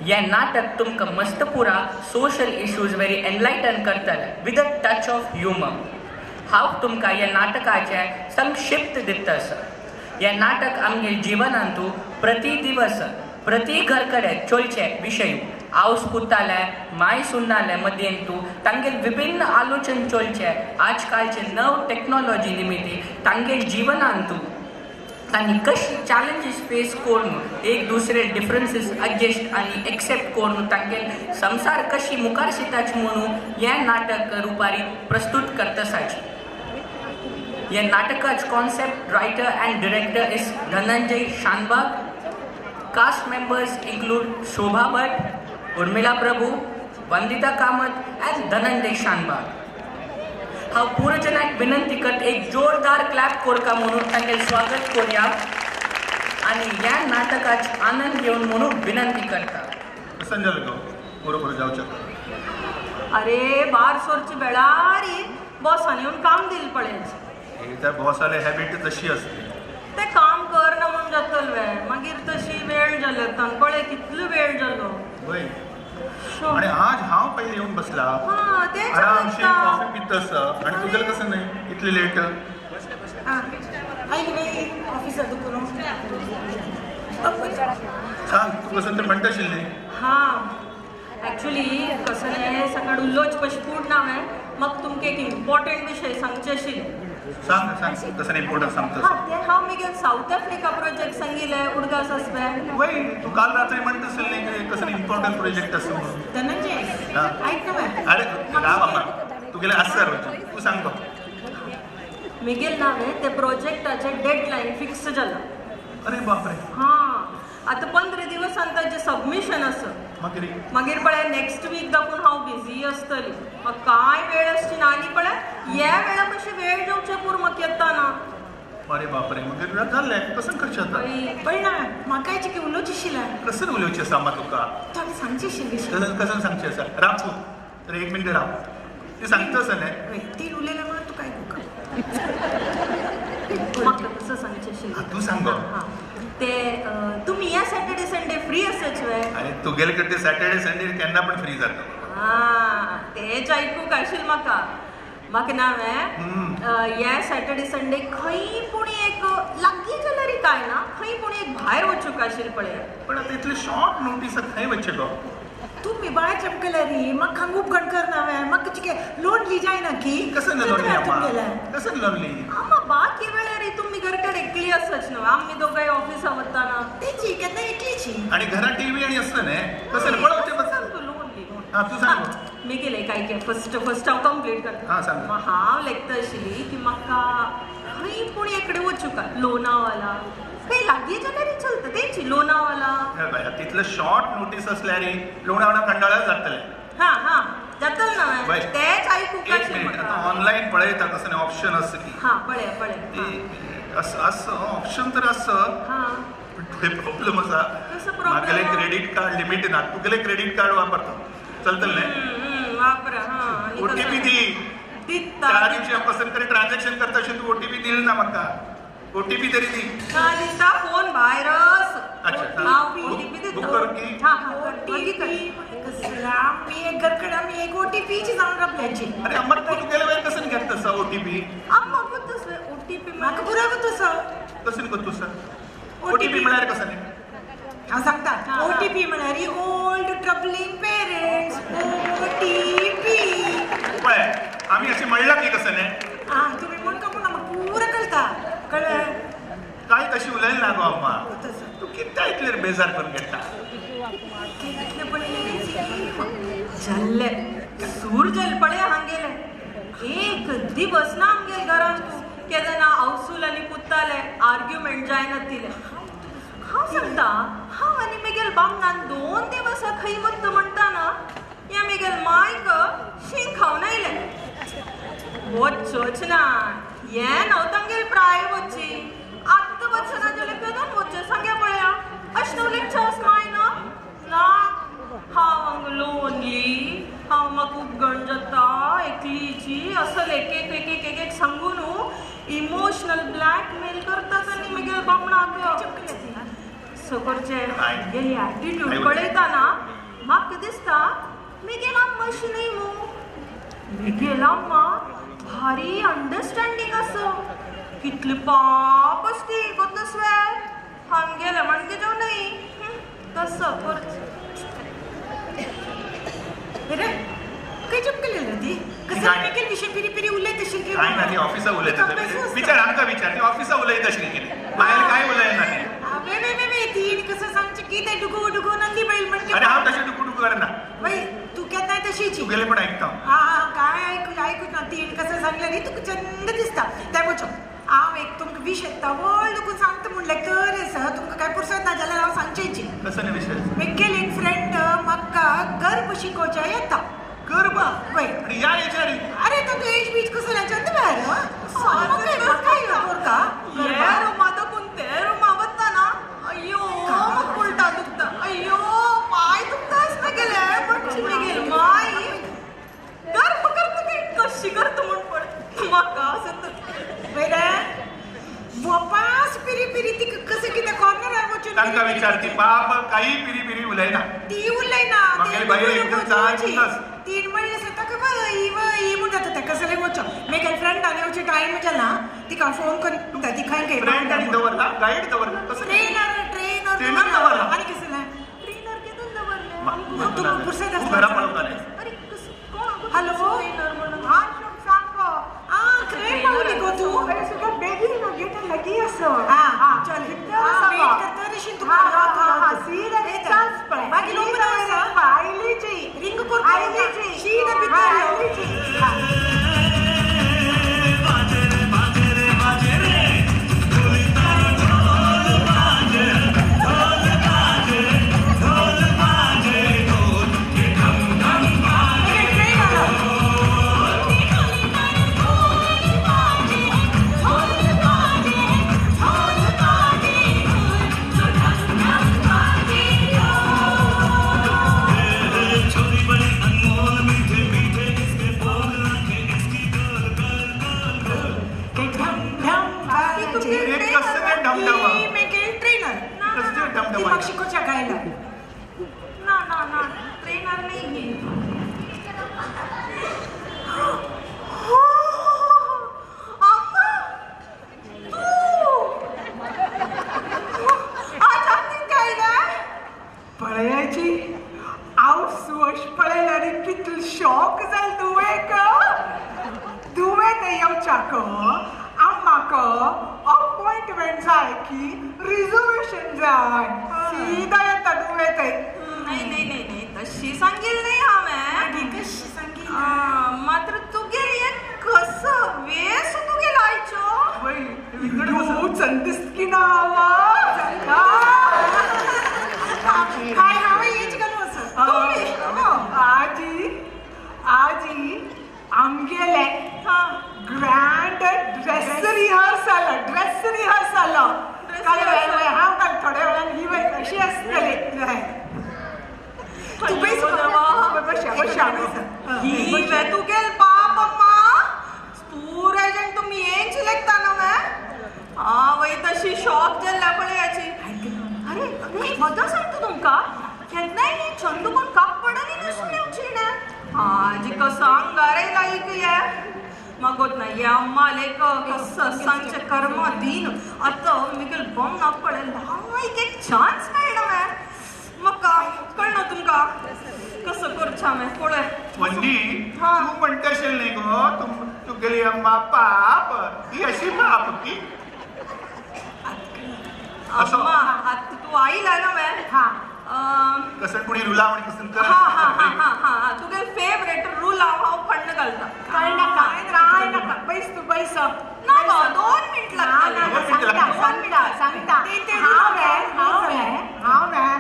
हे नाटक तुमकां मस्तपुरा सोशल इश्यूज वेरी एनलायटन करतले with a touch of humour. हांव तुमकां ह्या नाटकाचें संक्षिप्त दिता आसा. हें नाटक आमगे जिवनांतू प्रति दिवस प्रति घर कडेन चलचे विशय आवस पुताले माय सुन्नाले मदयेंतू तांगेल विभिन्न आलोचन चलचे आजकालचे नव टॅक्नॉलॉजी निमित्ती तांगेल जिवनांतू तांणी कशी चॅलेंजीस फेस करून एक दुसरे डिफरन्सीस एडजस्ट आनी एक्सेप्ट करून तांगेल संवसार कशी मुखार शिताच म्हणून हें नाटक रुपारी प्रस्तुत करतसाची. हे नाटकाच concept writer and director is Dhananjay Shanbhag. Cast members include Shobha Bhat, Urmila Prabhu, Vandita Kamat and Dhananjay Shanbhag. हांव पुरजनाक विनंती करता एक जोरदार क्लॅप करका म्हणून तांगें स्वागत करुया आनी ह्या नाटकाच आनंद घेवन म्हणून विनंती करता. कसं जालें गो बरोबर जावचें. अरे बार सोरची वेळारी बॉसान येवन काम दिल पळयच. हे तर बॉसाले हॅबिट तशी असते. ते काम कर ना म्हूण जातल वे मागीर तशी वेळ जाली पळय कितलो वेळ जालो. वय आणि आज हांव पयलीं येवन बसला आरामशीर कॉफी पित आसा आनी तुगेलें कसं न्हय इतलें लेट. सांग तूं कसं तें म्हणटा आशिल्लें. हां एक्चुअली कसं न्हय सकाळ उलोवचे पशी पूण ना हांवें म्हाका तुमकां एक इम्पॉर्टंट विशय सांगचे आशिल्ले. सांग सांग कसं इम्पॉर्टंट सांगता. हां तें हांव मागीर सावथ आफ्रिका प्रोजेक्ट सांगिल्लें उडगास आसपे. वय तूं काल रात्री म्हणटा आशिल्लें की कसं इम्पॉर्टंट प्रोजेक्ट आसा म्हणून. धनंजय आयक ना. अरे राव अम्मा तुगेलें आसा तूं सांग तो. मिगेल नांव ते प्रोजेक्टाचें डेडलायन फिक्स जाला. अरे बापरे. हां आतां 15 दिवसान ताचें सबमिशन आसा. मागीर पळय नेक्स्ट वीक दाखून हांव बिजी आसतली म्हाका कांय वेळ आसची ना आनी पळय ह्या वेळा कशी वेळ जेवचे पूर म्हाका येता ना. अरे बापरे मागीर जाल्लें कसं करचें आतां. पळय ना म्हाका चिके उलोवचें आशिल्लें. कसं उलोवचें आसा अम्मा तुका. तुवें सांगचें आशिल्लें. कसं सांगचें आसा. राव तूं तर एक मिनट राव ती सांगता आसा न्हय. ती उलयल्या म्हणून तुका आयकूंक. म्हाका कसं सांगचें आशिल्लें. तूं सांग. ते तुमी ह्या सॅटर्डे संडे फ्री आसाच वे. अरे तुगेले कडे सॅटर्डे संडे केन्ना पण फ्री जाता. हां तेच आयकूंक आशिल्लें म्हाका. म्हाका ना हांवें ह्या सॅटर्डे संडे खंय पूण एक लागीं जाल्यार काय ना खंय पूण एक भायर वचूंक आशिल्लें पळय. पण आतां इतले शॉर्ट नोटीस खंय वचचें गो. तुम्ही बाळ चमकल्यारी म्हाका हांगा उपगण करना हांवें म्हाका चिके लोनली जायना की. कसं लोनली अम्मा कसं लोनली. आमा बाकी वेळार तुमी घर कडेन एकली आसाच न्हू आमी दोगांय ऑफिसा वताना तेची केन्ना एकलीची. आनी घरात टीव्ही आनी आसता न्हय कसं पळोवचें बस. तूं लोनली. हां तूं सांग. मिगेले काय काय फर्स्ट फर्स्ट हांव कंप्लीट करता. हां सांग. हांव लेखता आशिल्ली की म्हाका खंय पूण एकडे वचूंक लोनावाला खंय लागीं जाल्यार चलता तेंची लोनावाला. तितलं शॉर्ट नोटीस असल्यार लोणावळा खंडाळा जातलें. हां हां जातलें ना तेच आयकूंक आशिल्लें. आतां ऑनलायन पळयता कसं ऑप्शन आसा की. हां पळय पळय आसा ऑप्शन तर आसा. हां पण थोडे प्रॉब्लेम आसा. म्हागेलें क्रेडीट कार्ड लिमीट ना. तुगेलें क्रेडीट कार्ड वापरता चलतलें न्हय. वापरा. हां ओटीपी दी. त्या दिवशी हांव कसं तरी ट्रान्झॅक्शन करता अशें तूं ओटीपी दिल ना म्हाका. ओटीपी तरी दी. दिता फोन भायरच. अच्छा ओटीपी दिता. बुक करूं की. हां ओटीपी आमी एक घरकडे आमी एक ओटीपीची जावन रावल्याची. अरे अम्मा तूं तुगेले वयर कसं घेता तसो ओटीपी. अम्मा तसो ओटीपी म्हाका पुरो तसो. कसं करता तसो ओटीपी म्हळ्यार कसं न्ही. हांव सांगता ओटीपी म्हळ्यार ओल्ड ट्रबलिंग पेरंट्स ओटीपी. पळय आमी अशें म्हणलां की कसं न्ही. आं तुमी म्हण का पूण म्हाका पुरो कळटा कळ्ळें. काय तशी उलयलें ना गो अम्मा. तूं कित्याक इतलें बेजार करून घेता. कितलें पळयलें जाल्लें सूर जालें पळय हांगेलें. एक दिवस ना आमगे घरांत केन्ना आवसूल आनी पुताले आर्ग्युमेंट जायना तिलें. हांव सांगता हांव आनी मेगेल बामणान 2 दिवस खंय वता म्हणटा ना ह्या मेगेल मायक शीं खावन आयलें. वचच ना हें न्हू तांगेल प्राय वचची आत्तां वचना जाल्यार केदोन वचचें सांग्या पळया. अशें न्हू लेक्चर्स माय ना ना हांव हांगा लोनली हांव म्हाका उपगण जाता एकलीची असं एक एक एक एक एक एक सांगू न्हू इमोशनल ब्लॅकमेल करतात आनी मागीर बामणाक. कसो करचें गेली ॲटिट्यूड पळयता ना म्हाका दिसता मेगेल अम्मा अशी न्ही मू. मेगेल अम्मा भारी अंडरस्टँडींग आसा. कितली पाप आसती कोतसवे हांगेलें म्हणजे जेव न्ही कसो करचें. रे काय चमकलेलं ती कसं मेकेल विषय पिरी पिरी उलयत असेल की काय ना ती ऑफिसा उलयत विचार आमकां विचार ती ऑफिसा उलयत आशिल्ली कितें मागीर काय उलयना ती. वे वे वे वे ती कसं सांगचे की ते डुगू डुगू नंदी बैल म्हणजे. अरे हांव तशें डुकू डुकू करना बाई तू केन्नाय तशीच तुगेलें पण ऐकता. हा काय ऐकू ऐकूच ना ती कसं सांगलें न्ही तुका चंद दिसता. तें वचो हांव एक तुमकां विश येता व्हड लोक सांगता म्हणलें तर आसा तुमकां काय पुरसत ना जाल्यार हांव सांगचेची. कसो न्ही विशय मेगेल एक फ्रेंड म्हाका गर्भ शिकोवच्या येता. गर्भ वय आणि या हेच्यार. अरे तो एज बीज कसं चंद भायर का अय्यो मग उलटा दुखता अय्यो पाय दुखता असं गेले पण मेगेल माई गर्भ करता काय कशी करता म्हण पड म्हाका असं बरं वापास पिरी पिरी ती कसं कितें कॉर्नरार वचून तांकां विचार ती बाप काही पिरी पिरी उलयना ती उलयना तीन म्हणलें आसा ताका वय वय म्हूण जाता तेका कसलें वचो मेगेल फ्रेंडान येवचे टायम जाला तिका फोन करून ती खंय खंय फ्रेंड आनी दवरला गायड दवरला कसं ट्रेनर ट्रेनर ट्रेनर दवरला आनी कसलें ट्रेनर केदून दवरलें तुका पुरसत आसता घरा पळोवतालें. अरे कसं कोण हॅलो ट्रेनर म्हणून हां सांग आं खंय पावली गो तूं बेगीन गेट लगी असो. हां हां चल वेट करता रे तुका मागीर लोक आयलीची रिंग कर आयलीची शीत भितर आयलीची. ना ना ना ट्रेनर नाही. अम्मा तू आज आमची काय ना पळयाची आवसवश पळयल्यार कितलो शॉक जाल तुवें क तुवें तें येवच्याक आम्हाक अपॉयंटमेंट जाय की रिजर्वेशन जाय सीधा येता तुवें तें. नाही नाही नाही नाही तशी सांगेल नाही हांवें कशी सांगेल मात्र तुगेल हें कसं वेस तुगेल आयचो तूं चंदिस्त की ना हाय हांवें हेच घालूं आसा. आजी आजी आमगेले grand dress rehearsal dress rehearsal काल हांव काल थोड्या वेळान ही अशी आसतली. तूं बेस ही वे तुगेल बाप अम्मा तूं तुमी येंच लेखता ना वे हा वय तशी शॉक जाल्ल्या पळयाची. अरे वदां सांगता तुमकां केन्नाय न्ही चंदू कोण कापडनी न्हेसून येवची ना आजी कसो अंगारय लायक ये मगोत ना ये अम्मा लेक कसं सांगचें कर्म दीन आतां मिगेल बम ना पळय लायक एक चान्स मेळना मे म्हाका कळना तुमकां कसं करचें हांवें पळय. वंदी तूं म्हणटा अशें न्ही गो तुगेली अम्मा पाप ही अशी पाप की अम्मा आतां तूं आयला ना मे हां कसं कोणी रुलाव आणि कसं कर. हां हां हां हां हां तुगेल फेवरेट रुलाव हांव फण्ण घालता. काय नाका काय नाका बैस तूं बैस ना गो 2 मिनट लागतले. सांगता सांगता हांवें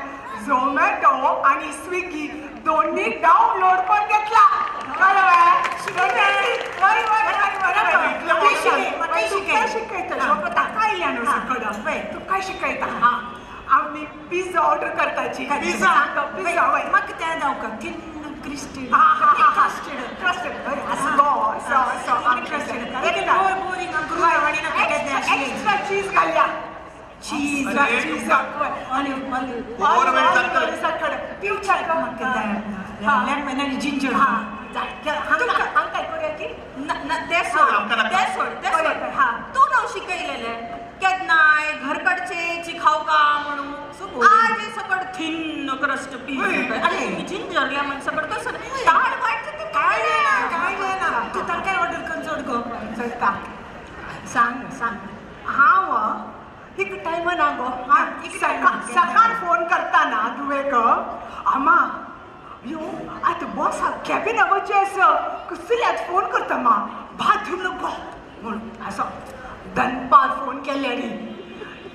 झोमॅटो आणि स्विगी दोन्ही डाउनलोड करून घेतला. बरोबर शिकयता काय तूं काय शिकयता. हां आमी पिझ्झा ऑर्डर करताची. पिझ्झा पिझ्झा वय म्हाका तें जावका थिन क्रिस्टेड हा हा हा क्रस्टेड असो असो असो बोरिंग एक्स्ट्रा चीज घालया. चीज चीज सकड पिवच्या लेमन आनी जिंजर. हांग काय करूया की ते सोड ते सोड ते सोड. तूं नाव शिकयलेले केन्नाय घरकडचे चिखाव का म्हणून आज सकड थिन क्रस्ट पी आणि जिंजर लेमन सकड कसं ताड वाटतं ते काय ना काय ना. तू तर काय ऑर्डर कर चड गो चलता सांग सांग. हांव एक टायम ना गो सकाळ फोन करता ना तुवें आमा यो आतां बॉसाक कॅबिना वचचें आसा कसल्याच फोन करता मा भात दिवन गो म्हणून असो दनपार फोन केले रे.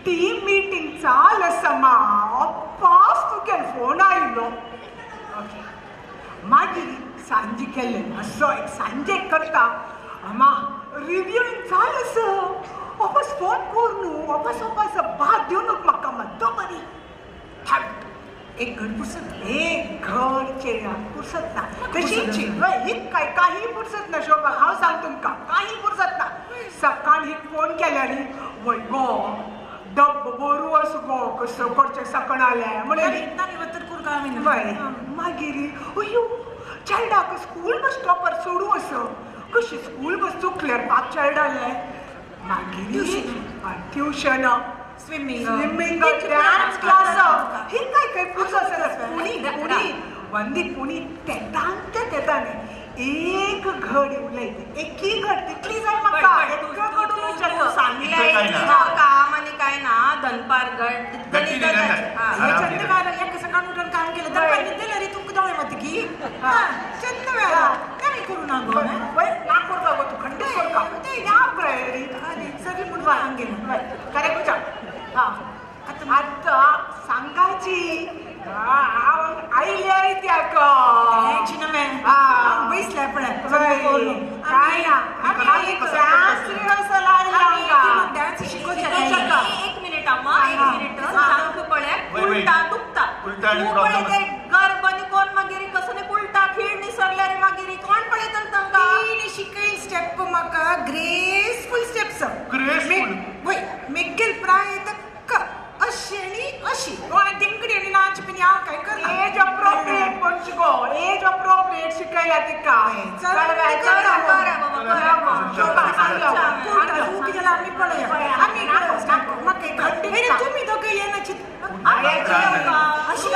टीम मिटींग चाल आसा मा अप्पास तुगे फोन आयलो. ओके मागीर सांजे केल्ले असो एक सांजे करता आमा रिव्यूइंग चाल आसा वापस फोन कर न्हू वापस वापस भात दिवन म्हाका मद्दो बरी. एक घड पुरसत एक घड चेड्याक पुरसत ना तशीच ही काय काही पुरसत ना शोभा. हांव सांग तुमकां काही पुरसत ना. सकाळ ही फोन केल्यार वय गो डब्बो बरो आसा गो कसो करचें सकणालें म्हणलें. वय मागीर अयो चेड्याक स्कूल बस स्टॉपार सोडू आसा कशी स्कूल बस चुकल्यार पाप चेडालें. मागीर tuition swimming swimming dance class ही काय काय पुरसत आसा. पुणी पुणी वंदी पुणी तेतान ते तेताने एक घड उलयत एकी घड तितली जाय म्हाका. सांगले काम आणि काय ना दनपार गट चंद वेळार एक सकाळ उठून काम केलं दनपार न्हिदेले रे तुमकां दोळे मातकी चंद वेळार काय करू ना गो ना करता गो तूं खंडीत करता ते या रे सगळी म्हणून हांग गेलो करेक्ट. हां आतां सांगाची हांव आयले त्याक बैसले पळय काय ना डान्स रिहर्सल आयला डान्स शिकोवचे. एक मिनिट अम्मा एक मिनिट सांग पळय उलटा दुखता पळय ते गर्भ आनी कोण मागीर कसो न्ही उलटा खीळ निसरल्यार मागीर कोण पळयतलो तांकां. तिणे शिकयल स्टेप म्हाका ग्रेसफूल स्टेप्स. ग्रेसफूल वय मेगेल प्राय तक्क अशी आनी अशी तिंगडी आनी नाच बीन हांव काय करना. एज अप्रोप्रिएट म्हणचे गो एज अप्रोप्रिएट शिकयला तिका. आमी पळया आमी म्हाका तुमी दोगां येनाची अशी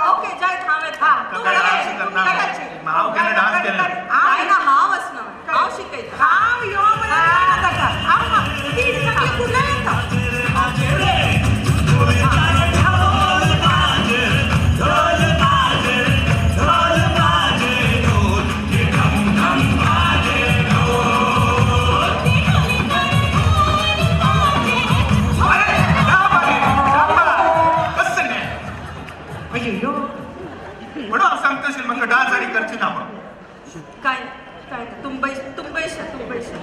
ओके जायत हांव येता. हांव केन्ना डान्स केला काय ना हांव आसना हांव शिकयता. हांव यो म्हणल्यार ताका हांव सगळी कुर्ला येता. म्हणून हांव सांगता आशिल्लें म्हाका डान्स आनी करची ना म्हणून. काय काय तुंबय तुंबयशा तुंबयशा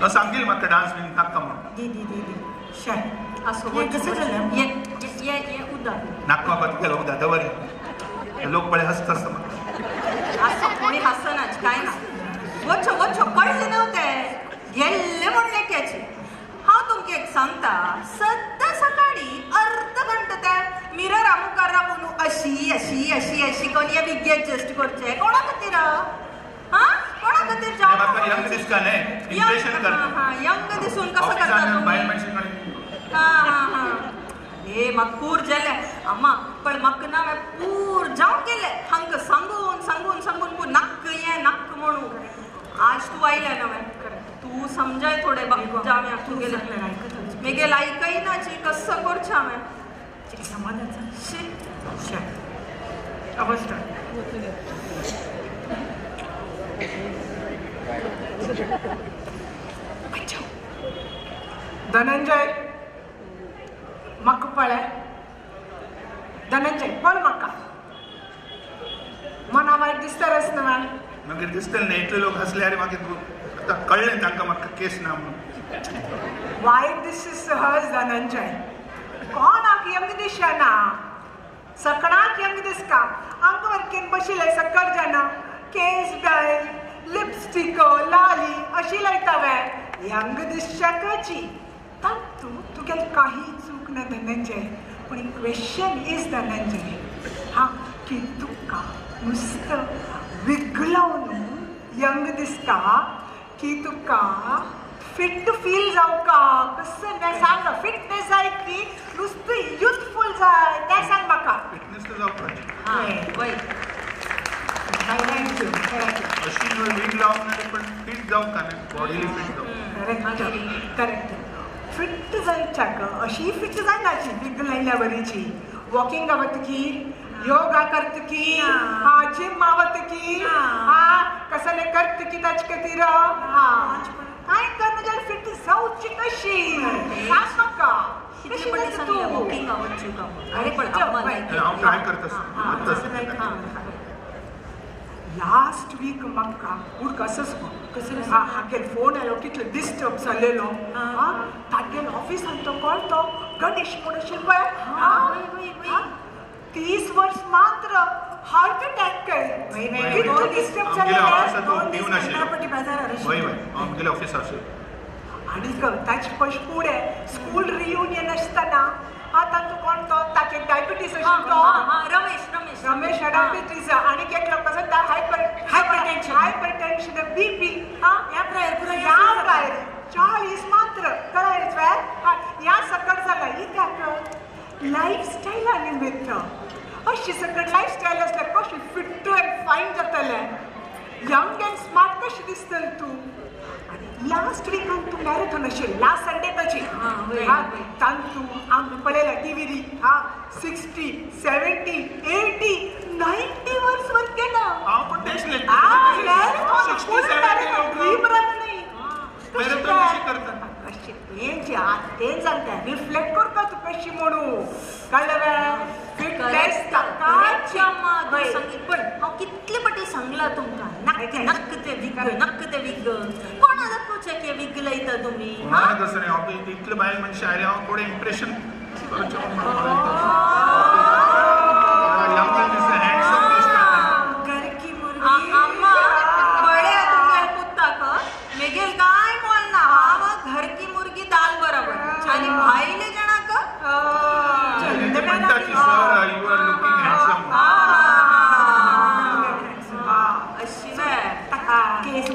सांगेल म्हाका डान्स बीन नाका म्हणून. दी दी दी दी शे असो कसं जालें ये ये ये उदक नाका बाबा तुगेलो उदक दवर लोक पळय हसता आसता म्हाका. असो कोणी हसनाच काय ना. वचो वचो कळ्ळें न्हू तें गेल्लें म्हणलें कॅची. हांव तुमकां एक सांगता सद्दां सकाळी अर्द घंटो त्या मिररा मुखार रावन अशी अशी अशी अशी कोण हे बिग्गे एडजस्ट करचें कोणा खातीर हां कोणा खातीर यंग दिसता न्ही इम्प्रेशन करता. यंग दिसून कसं करता बायल तुमी. मनशे हां हां हां हे म्हाका पूर जालें अम्मा पण म्हाका ना हांवें पूर जावन गेलें हांकां सांगून सांगून सांगून पूर नाक्क हें नाक्क म्हणून. आज तूं आयलें ना हांवें तूं समजाय थोडें जावया तुगेलें मेगेल आयकय ना ची कसो करचें हांवें समाधान शी शे अवस्था. धनंजय म्हाका पळय धनंजय पळय म्हाका मना वायट दिसता न्हू मागीर दिसतलें न्ही इतले लोक हसले आनी मागीर आतां कळ्ळें तांकां म्हाका केस ना म्हणून. वायट दिस सहज धनंजय कोणाक यंग दिसना सकणाक यंग दिसका आमकां वरकेन बशिल्ले सकट जाणा केस डाय लिपस्टिक लाली अशी लायता वे यंग दिसच्याकची तातूं तुगेले काही चूक ना धनंजय पण क्वेश्चन is Dhananjay हा की तुका नुसतं विग लावन यंग दिसता की तुका फिट फील जावका कसं नाही सांग फिटनेस जाय की नुसतं युथफूल जाय तें सांग म्हाका फिटनेस तर जावपाची वय thank you अशी न्हय वीग लावूंक ना पण फिट जावंक ना बॉडीली फिट जावंक करेक्ट करेक्ट फिट जायच्याक अशी फिट जायनाची विग लायल्या बरीची वॉकिंग आवत की योगा करत की हा जिम आवत की हा कसले करत की ताचे खातीर हा काय करना जाल्यार फिट जावची कशी सांग म्हाका कशी जाता तूं वॉकिंग आवडची का अरे पण हांव ट्राय करता आसता लास्ट वीक म्हाका उडक असोच कसं हा हागेल फोन आयलो कितलो डिस्टर्ब जाल्लेलो हा तागेल ऑफिसान तो कोण तो गणेश म्हूण आशिल्लो पळय 30 वर्स मात्र हार्ट अटॅक काय कितलो डिस्टर्ब जाल्लेलो आमगेले ऑफिस आशिल्लो आनी ताचे पयशे फुडें स्कूल रियुनियन आसतना हा तातूंत कोण तो ताके डायबिटीज आशिल्लो रमेश रमेश रमेश डायबिटीज आनी एकलो कसो हायपर हायपरटेन्शन बीपी हा ह्या प्रायर पुरो ह्या प्रायर 40 मात्र कळ्ळें हा ह्या सकट जाला कित्याक लायफस्टायला निमित्त अशी सकट लायफस्टायल आसल्यार कशी फिट एंड फायन जातलें यंग एंड स्मार्ट कशी दिसतलें तूं आनी लास्ट विकान तूं मॅरेथॉन आशिल्ली लास्ट संडे ताची तांतू आमी पळयला टिवीर हा 60 70 80 90 वर्स वर केला हांव पण तेच ड्रीम रन न्ही मॅरेथॉन कशी करता कशी तेंची तें सांगता रिफ्लेक्ट करता तूं कशी म्हणून कळ्ळें फिटनेस ताकाच पण हांव कितले पटी सांगला तुमकां नक्क नक्क ते विग नक्क ते विग कोण दाखोवचें की विग लायता तुमी कोणाक तसं न्ही हांव इतले बायल मनशां आयले हांव थोडें इम्प्रेशन करचें म्हणून हँडसम दिसता अम्मा बळे तुमगेल पुताक मेगेल काय मोल ना हांव घर की मुर्गी दाल बरोबर आनी भायले जाणाक ते म्हणटा की sir you are looking handsome अशी केस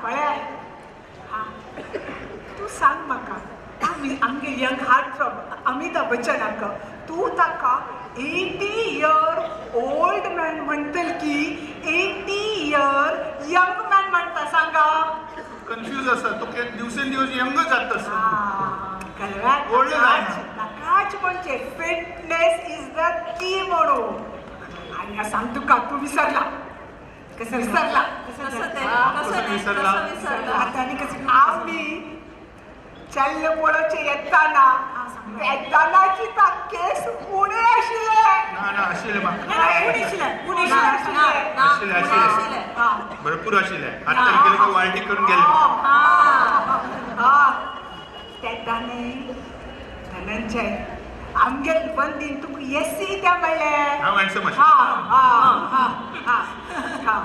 पळय तूं सांग म्हाका आमगे यंग हार्ट फ्रॉम अमिताभ बच्चनाक तूं ताका 80 इयर ओल्ड मॅन म्हणटल की 80 इयर यंग मॅन म्हणटा सांगा कन्फ्यूज आसा तो दिवसेंदिवस यंग जाता कळ्ळें ओल्ड जायना ताकाच म्हणजे फिटनेस is the की म्हणून आनी सांग तुका तूं विसरला कसं विसरला कसं तें कसं विसरला? विसरला आता आनी कसं आमी चल्ल पळोवचे येताना येतानाची ता केस उणे आशिल्ले ना ना आशिल्ले म्हाका उणे आशिल्ले उणे आशिल्ले आशिल्ले भरपूर आशिल्ले आतां गेले काय वाळटी करून गेले हा तेन्ना न्ही धनंजय आमगेल बंदीन तुका येसी त्या म्हणलें हांव हँडसम हा हा हा हा हा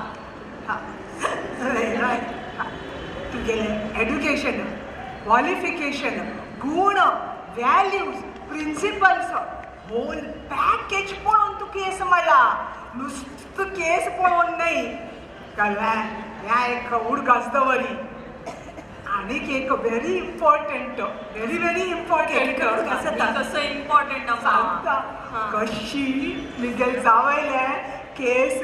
हा तुगेलें एड्युकेशन क्वॉलिफिकेशन गूण वॅल्यूज प्रिंसिपल्स होल पॅकेज पळोवन तूं केस म्हणला नुस्तं केस पळोवन न्हय कळ्ळें ह्या एक उडगास दवरी आनीक एक very important very very important कसं इम्पॉर्टंट सांगता कशी मिगेल जावयलें केस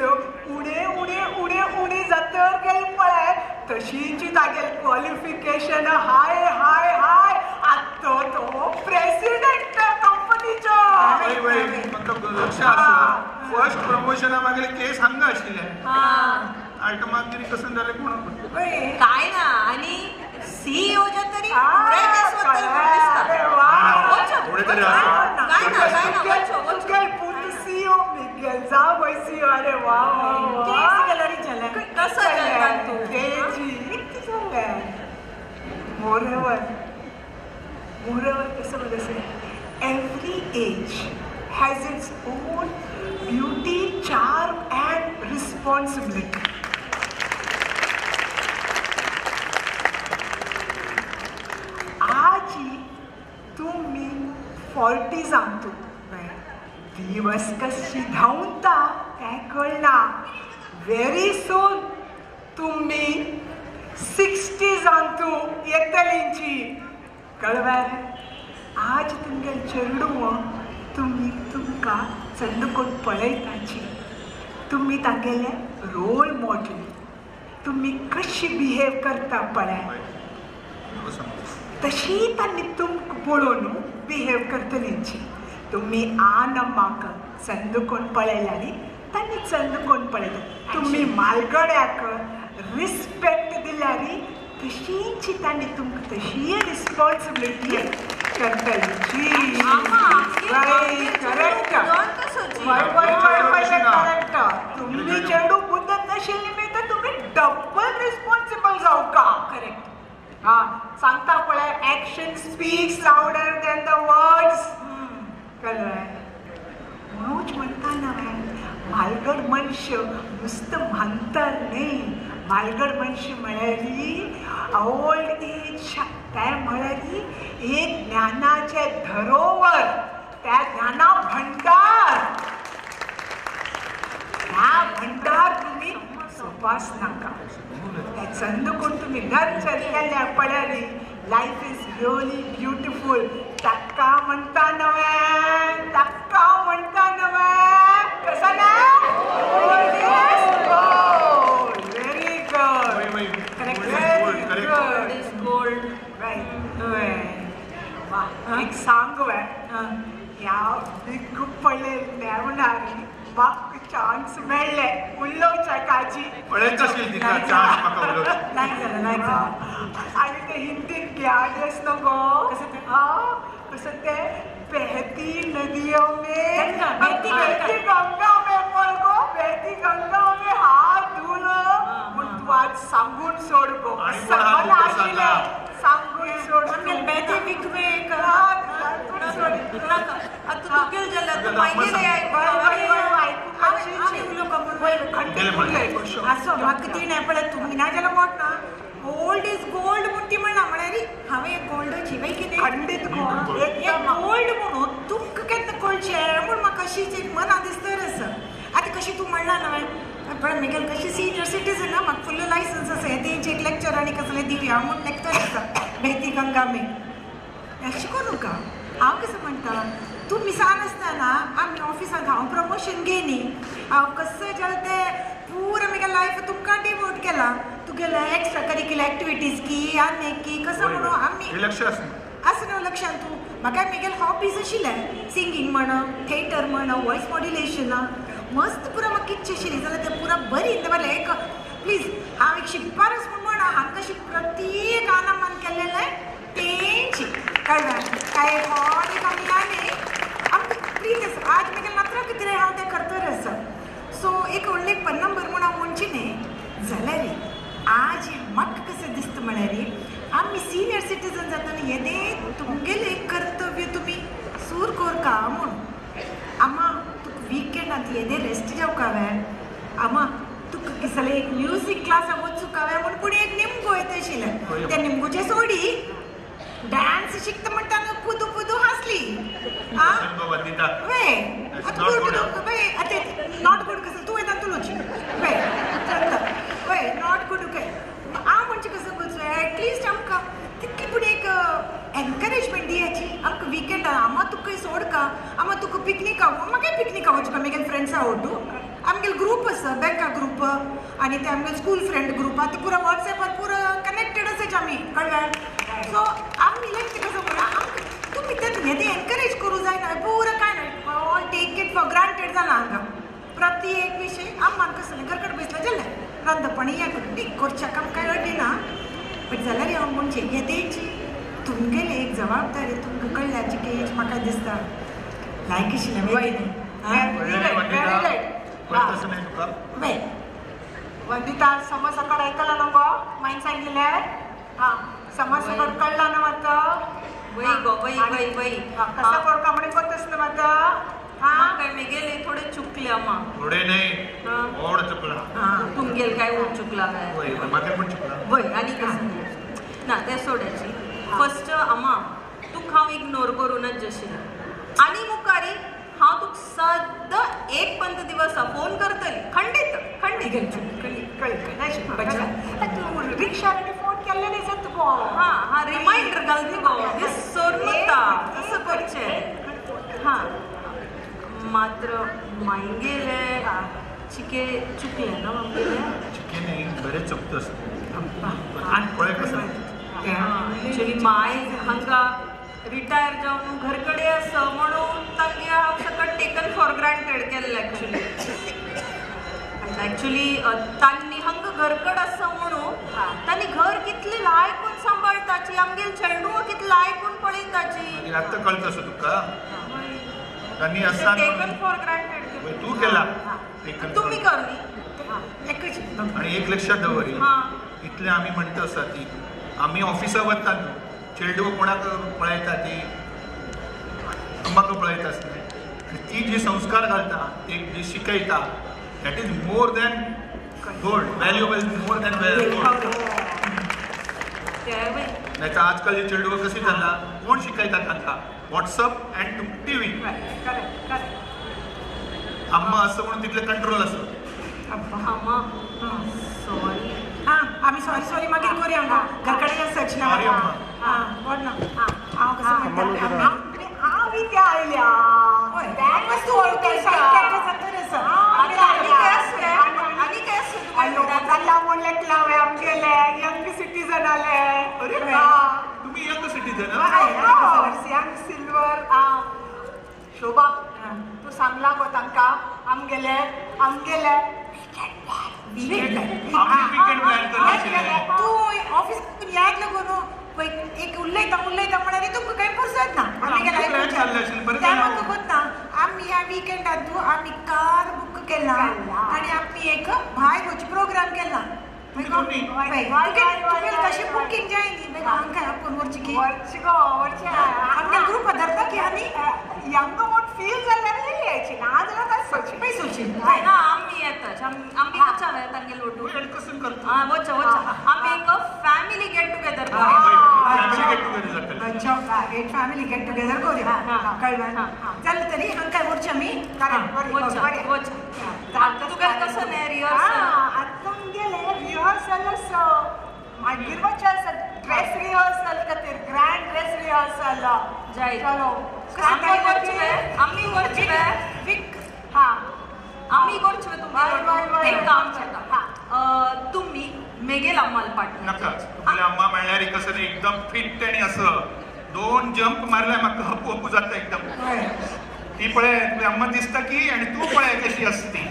उणे उणे उणे उणे जातर गेले पळय तशीची तागेल क्वॉलिफिकेशन हाय हाय हाय आत्तां तो प्रेसिडेंट कंपनीचो म्हाका लक्ष आसा फर्स्ट प्रमोशना मागीर केस हांगा आशिल्ले आयटम मागीर कसं जालें कोण काय ना आनी सीईओ तरी थोडे तरी आसा काय ना काय ना तुगेल पूत सीईओ मिगेल जावय सीईओ अरे वा वा केस गॅलरी जालें कसं जालें तूं तेजी कितें जालें मोरेवर मोरेवर कसं म्हणलें every age has its own beauty, charm and responsibility. आज तुम्ही 40 सांगतो दिवस कशी धावता काय कळना. व्हेरी सून तुम्ही 60 सांगतो येतलींची कळवे. आज तुमगे चेडूं तुम्ही तुमकां चंद कोण पळयताची, तुम्ही तांगेले रोल मॉडेल, तुम्ही कशी बिहेव करता पळय तशी तांणी तुमकां पळोवन बिहेव करतलींची. तुम्ही आनम्माक चंद कोण पळयला न्ही, तांणी चंद कोण पळयता. तुम्ही मालगड्याक रिस्पेक्ट दिल्यार तशींची तांणी तुमकां तशी रिस्पॉन्सिबिलिटी करतलीची. Correct, correct. तुम्ही चेडू बुद्दत आशिल्ली न्ही तर तुमी डबल रिस्पॉन्सिबल जावका. करेक्ट. हा सांगता पळय, action speaks louder than the words. कळ्ळें? म्हणूच म्हणटा न्हय, म्हालगड मनश नुस्तं मानता न्ही. म्हालगड मनश म्हळ्यार ओल्ड एज, ते म्हळ्यार एक ज्ञानाचें धरोवर, त्या ज्ञाना भंडार. ह्या भंडार तुमी सोपास नाका. त्या चंद कोण तुमी नर्चर केल्या पळयार लायफ is really beautiful. ताका म्हणटा नवें, ताका म्हणटा नवें कसं ना, old is gold. Very good, very good. Is gold. Right. वा, एक सांग वे, ह्या बिग पळय मेवणार म्हाका चान्स मेळ्ळे उलोवच्या काजी. पळयत आशिल्ली तिका चान्स म्हाका उलोवचो. लायक जालें, लायक जालें. आनी ते हिंदीत ग्यादेस न्हू गो, कसं तें? हा कसं तें, बहती नदियों में गंगा, बहती गंगा. बहती गंगा में पळ गो, बहती गंगा में हात धुलो म्हूण तूं आज सांगून सोड गो. आनी कोण आहा मला तुका आशिल्लें सांगून सोड. आमगेले बेती विकवे सांगून सोड. आतां तुगेल जाल्यार तूं मागीर आसो म्हाका ती नाही पळय तुमी ना जाल्यार मोट ना. ओल्ड is gold म्हूण ती म्हणना, म्हळ्यार हांवें एक गोल्डाची वय कितें खंडीत गोल्ड, एक गोल्ड म्हणून तुमकां केन्ना कळचें म्हूण म्हाका अशीच एक मनां दिसतर आसा. आतां कशी तूं म्हणला न्हय पळय, म्हगेलें कशी सिनियर सिटीजन ना, म्हाका फुल्ल लायसन्स आसा, हें तेंचें एक लेक्चर आनी कसलें दिवया म्हूण लेक्चर आसा बेहती गंगा में. अशें करूं नाका. हांव कसं म्हणटा, तूं मिसान आसतना आमी ऑफिसांत हांव प्रमोशन घेनी, हांव कसं जालें तें पुरो म्हगेलें लायफ तुमकां डिवोट केलां. तुगेलें एक्स्ट्रा करिक्युलर एक्टिविटीज की आनी की कसं म्हणून आमी हे लक्ष आसना आसा न्हू लक्षांत. तूं म्हाका म्हगेलें हॉबीज आशिल्लें, सिंगींग म्हण, थेटर म्हण, वॉयस मॉड्युलेशन, मस्त पुरो म्हाका इच्छा आशिल्ली जाल्यार तें पुरो बरी म्हळ्यार एक प्लीज हांव एक शिकपारच म्हूण म्हणा, हांकां कशी प्रत्येक आनामान केल्लें तेंची कळ्ळें काय होड एक आमी न्ही आमकां प्लीज आसा. आज म्हगेलें नात्रां कितें हांव तें करतर आसा. सो एक व्हडलें एक पन्नंबर म्हूण हांव म्हणची न्ही, जाल्यार आज म्हाका कशें दिसता म्हळ्यार आमी सिनियर सिटीजन जातना येदें तुमगेलें एक कर्तव्य तुमी सूर कोरका म्हूण. आमा तुका विकेंडांत येदें रेस्ट जावका वे, आमा तुका कितें जालें एक म्युजीक क्लासाक वचूंक वे म्हूण पूण एक निमगो येता आशिल्लें, त्या निमगोचे सोडी डान्स शिकता म्हणटा पुदू पुदू हांसली. आं वे आतां गुड वे, आतां not good कसं तूं वयता तुलोची वे चलता वे not good काय. हांव म्हणचें कसं करचो एटलिस्ट आमकां तितली पूण एक एनकरेजमेंट दियाची आमकां विकेंडार. आमा तुका सोडका, आमा तुका पिकनीक म्हाका पिकनीक वचपा म्हगेले फ्रेंड्सा वटू, आमगेले ग्रूप आसा बँका ग्रूप आनी ते आमगेले स्कूल फ्रेंड ग्रूप, आतां पुरो वॉट्सॅपार पुरो कनेक्टेड आसाच आमी कळ्ळें. सो आमी लायक ते कसं म्हणा आमकां तुमी तें हें एनकरेज करूं जायना पुरो कांय ना, all take it for granted जालां हांगा प्रत्येक विशय. आम कसलें घर कडेन बसलें जालें रांदपणी हें करून करच्याक आमकां कांय अडना, बट जाल्यार हांव म्हणचें येदेची तुमगेलें एक जबाबदारी तुमकां कळ्ळ्याची की म्हाका दिसता लायक आशिल्लें वंदिता समज सकड ऐकलं ना गो माईन सांगितले. हा समज सकड कळला ना मात वय गो वय वय वय कसा कोरका म्हणे कोतस ना मात. काय मेगेले थोडे चुकले अम्मा. थोडे नाही, ओढ चुकला. तुमगेल काय ओढ चुकला काय? म्हाका पण चुकला. वय आनी कसं ना ते सोडायची. फर्स्ट अम्मा तुका हांव इग्नोर करूनच जशी आनी मुखारी हांव तुका सद्दां एक पंत दिवस फोन करतली. खंडीत खंडीत तूं रिक्षारांनी फोन केल्ले न्ही सर तुका. हां हां रिमायंडर घालती गो विसरून तसं करचें. हां मात्र मांगेले चिके चुकले ना मागेले चिके नाही बरेच चुकतं. पळय कसं ॲक्च्युली my हांगा रिटायर जावन घर कडेन आसा म्हणून तांगे हांव सगळें टेकन फॉर ग्रांटेड केल्लें. ॲक्च्युली ॲक्च्युली तांणी हांगा घरकड आसा म्हणून तांणी घर कितलें लायकून सांबाळटाची, आमगेले चेडूं कितलें लायकून पळयताची. आतां कळटा सो तुका तांणी आसा टेकन फॉर ग्रांटेड तूं केला तुमी कर न्ही. आनी एक लक्षात दवर, इतलें आमी म्हणटा आसा ती आमी ऑफिसा वता न्हू, चेडूं कोणाक पळयता ती अम्माक पळयता आसली आनी ती जी संस्कार घालता, ती जी शिकयता, that is more than gold, valuable, more than gold. नाही तर आजकाल जे चेडूं कशी जाला, कोण शिकयता तांकां? WhatsApp and TV. अम्मा असं म्हणून तितलें कंट्रोल आसा. अम्मा सॉरी. हां आमी सॉरी सॉरी मागीर करूया गो, घर कडेन आसाच ना. हां व्हड ना हांव कसं म्हणटा हांव इथे आयल्या आमगेले यंग सिटीजन आले. अरे तुम्ही यंग सिटीजन, यंग सिल्वर. शोभा तूं सांगला गो तांकां आमगेले आमगेले तूं ऑफिस याद लागो न्हू एक उलयता उलयता म्हळ्यार तुमकां कांय पुरसत ना. तें म्हाका कोत्ता आमी ह्या विकेंडान तूं आमी कार बूक केला आनी आमी एक भायर वचपी प्रोग्राम केला. तुगेलें कशें बुकींग जाय न्ही हांकां आपूण व्हरची की आमगे ग्रुप धरता की आनी यंग म्हूण फील जाल्यार यायची ना जाल्यार काय सोची पळय सोची ना. आमी येताच आमी वचा तांगेले वटून. हां वचा वचा आमी एक फॅमिली गेट टुगेदर अच्छा एक फॅमिली गेट टुगेदर करूया. कळ्ळें जालें तरी हांकां व्हरचें आमी. वचा वचा तुगेलें कसं न्ही रिहर्सल आतां आमगेलें रिहर्सल आसा, मागीर वचें आसा ड्रेस रिहर्सल खातीर, ग्रँड ड्रेस रिहर्सल. जाय चलो आमी वचवे आमी वचवे विक. हां आमी करचें तुमी एक काम करता, तुमी मेगेल अम्माल पार्टनर नाका. तुगेले अम्मा म्हणल्यार कसं एकदम फिट आनी असं दोन जंप मारल्यार म्हाका हप्पू हप्पू जाता एकदम. ती पळय तुगे अम्मा दिसता की आनी तूं पळय कशी आसा ती.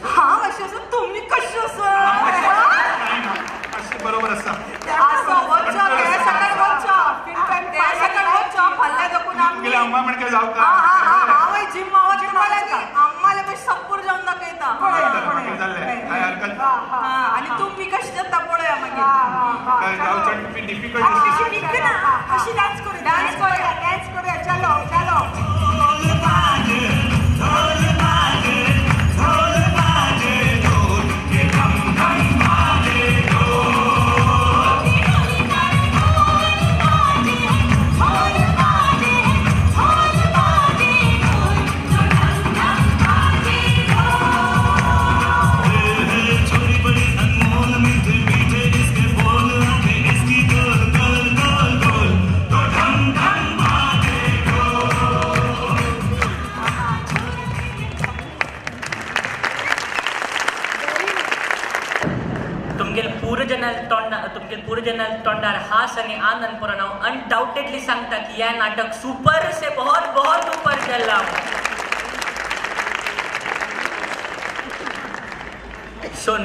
हांव अशें आसा तुमी कशें आसा? अशें बरोबर आसा. वचा सकाळ वचा सकाळ वचा फाल्यां दाखून तुगेले अम्मा म्हणके जावं का? हांव जिम अम्माले मातशें सप्पूर जावन दाखयता. जालें काय हरकत आनी तुमी कशें जाता पळया मागीर. डिफिकल्ट अशी डान्स करूया डान्स करूया डान्स करूया. चलो चलो तुमगेल तोंडार हास आणि आनंद पुरण हांव अनडाउटेडली सांगता की ह्या नाटक सुपर से बहुत बहुत ऊपर गेला. सो